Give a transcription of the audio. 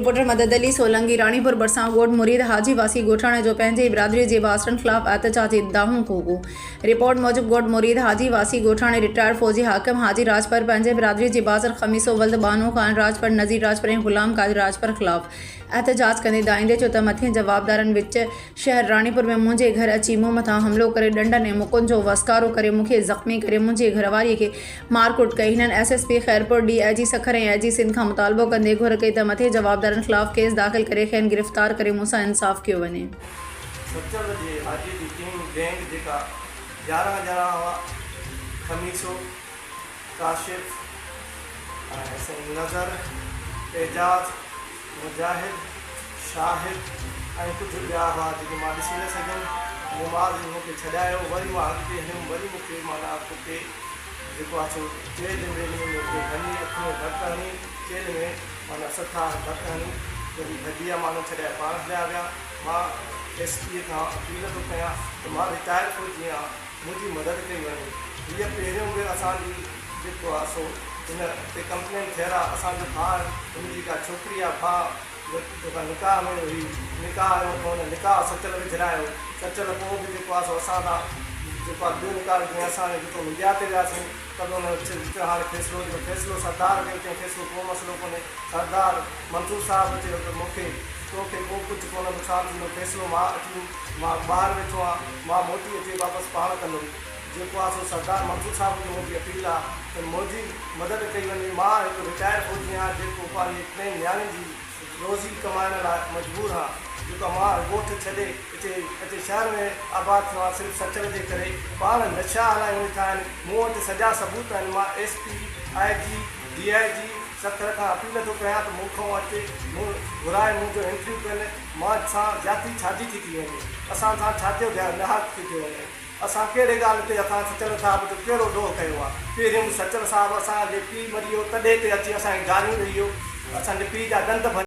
Reporter مدد علي سولنگي راڻيپور ڀرسان ڳوٺ مريد حاجي واسي ڳوٺاڻي جو پنهنجي ئي برادري جي بااثرن خلاف احتجاجي دانهون ڪوڪون رپورٽ موجب ڳوٺ مريد حاجي واسي ڳوٺاڻي رٽائرڊ فوجي حاڪم حاجي راڄپر پنهنجي برادري جي بااثر خميسو ولد ٻانهو خان راڄپر نذير راڄپر ۽ غلام قادر راڄپر خلاف احتجاج ڪندي دانهيندي چيو ته مٿين جوابدارن وچ شهر راڻيپور ۾ منهنجي گهر اچي مون مٿان حملو ڪري ڏنڊن ۽ مڪن جو وسڪارو ڪري مون کي زخمي ڪري منهنجي گهرواري کي مارڪٽ ڪئي. هنن S S P Khairpur, D I G Sukkur ۽ I G Sindh کان مطالبو ڪندي گهر ڪئي ته مٿين جوابدارن خلاف ڪيس داخل ڪري کين گرفتار ڪري مون سان انصاف ڪيو وڃي. سچل جي حاجي جي ٽيم گينگ جيڪا 11 ڄڻا هئا، خميسو، ڪاشف ۽ سائين نظر، اعجاز، مجاهد، شاهد ۽ ڪجهه ٻيا هئا جيڪي مان ڏسي نه سگهيم. نماز ۾ مون کي ڇڏايو، وري مان اڳتي هليم، وري مون کي معنيٰ ڪتي جيڪو آهي سو چيلهه ۾ ويلهه ۾ مون کي هڻي اک ۾ ڌڪ هڻي چيلهه ۾ معنيٰ سٺا ڌڪ هڻي وري ڀڄي ويا ماڻهو ڇڏائي پاڻ هليا ويا. مان ايس پيء کان اپيل ٿو ڪيان ته مان رٽائر فوجي آهيان منهنجي مدد ڪئي وڃي. هيء پهريون به اسان جي جيڪو آهي سو هن تي ڪمپلين ٿيل آهي اسان جو ڀاء هن جي ڪا ڇوڪري آهي ڀاء جيڪا نڪاح ۾ هئي، نڪاح آيو ته هن نڪاح سچل وجهرايو، سچل پوء به جيڪو آهي سو اسان سان جيڪو آهي ٻيو نڪاح وجهي اسان جيڪو ميڊيا تي وياسين ته به هن چيو هاڻي فيصلو ڏيو، فيصلو سردار ڪيو، چيائين فيصلو ڪو مسئلو ڪونهي، سردار منصور صاحب چيو ته مون کي تو کي ڪو ڪجهه ڪونه نقصان ٿيندو، فيصلو مان اچي مان ٻاهر ويٺو آهيان، مان موٽي اچي واپس پاڻ ڪندم، جيڪو آهي سو سردار منصور صاحب کي منهنجي اپيل آهي ته منهنجي مدد ڪئي وڃي، مان هڪ رٽائر فوجي آهيان جيڪو پنهنجي ٽن نياڻين جي روزي ڪمائڻ لاء مجبور هان جيڪو مان ڳوٺ ڇڏي هتي اچي شهر ۾ آباد ٿيو آهيان صرف سچل جي ڪري پاڻ نشا هلايون ويٺا آهن مون وٽ سڄا ثبوت آهن مان S P I G D I G Sukkur کان اپيل ٿو ڪيان ته مون کان اچي مون گهرائي منهنجو انٽرويو ڪن مان سان زيادتي ڇاجي ٿي ٿي وڃي اسان سان ڇاجو ناحق ٿي ٿيو وڃي. اسان ڪهڙي ڳالهه تي اسان سچل صاحب جو ڪهڙو ڏوهه ڪيو آ؟ پهريون به سچل صاحب اسان جي پيء مري ويو تڏهن تي اچي اسان کي گاريون ڏئي ويو، اسان جي پيء جا ڏند ڀڃي.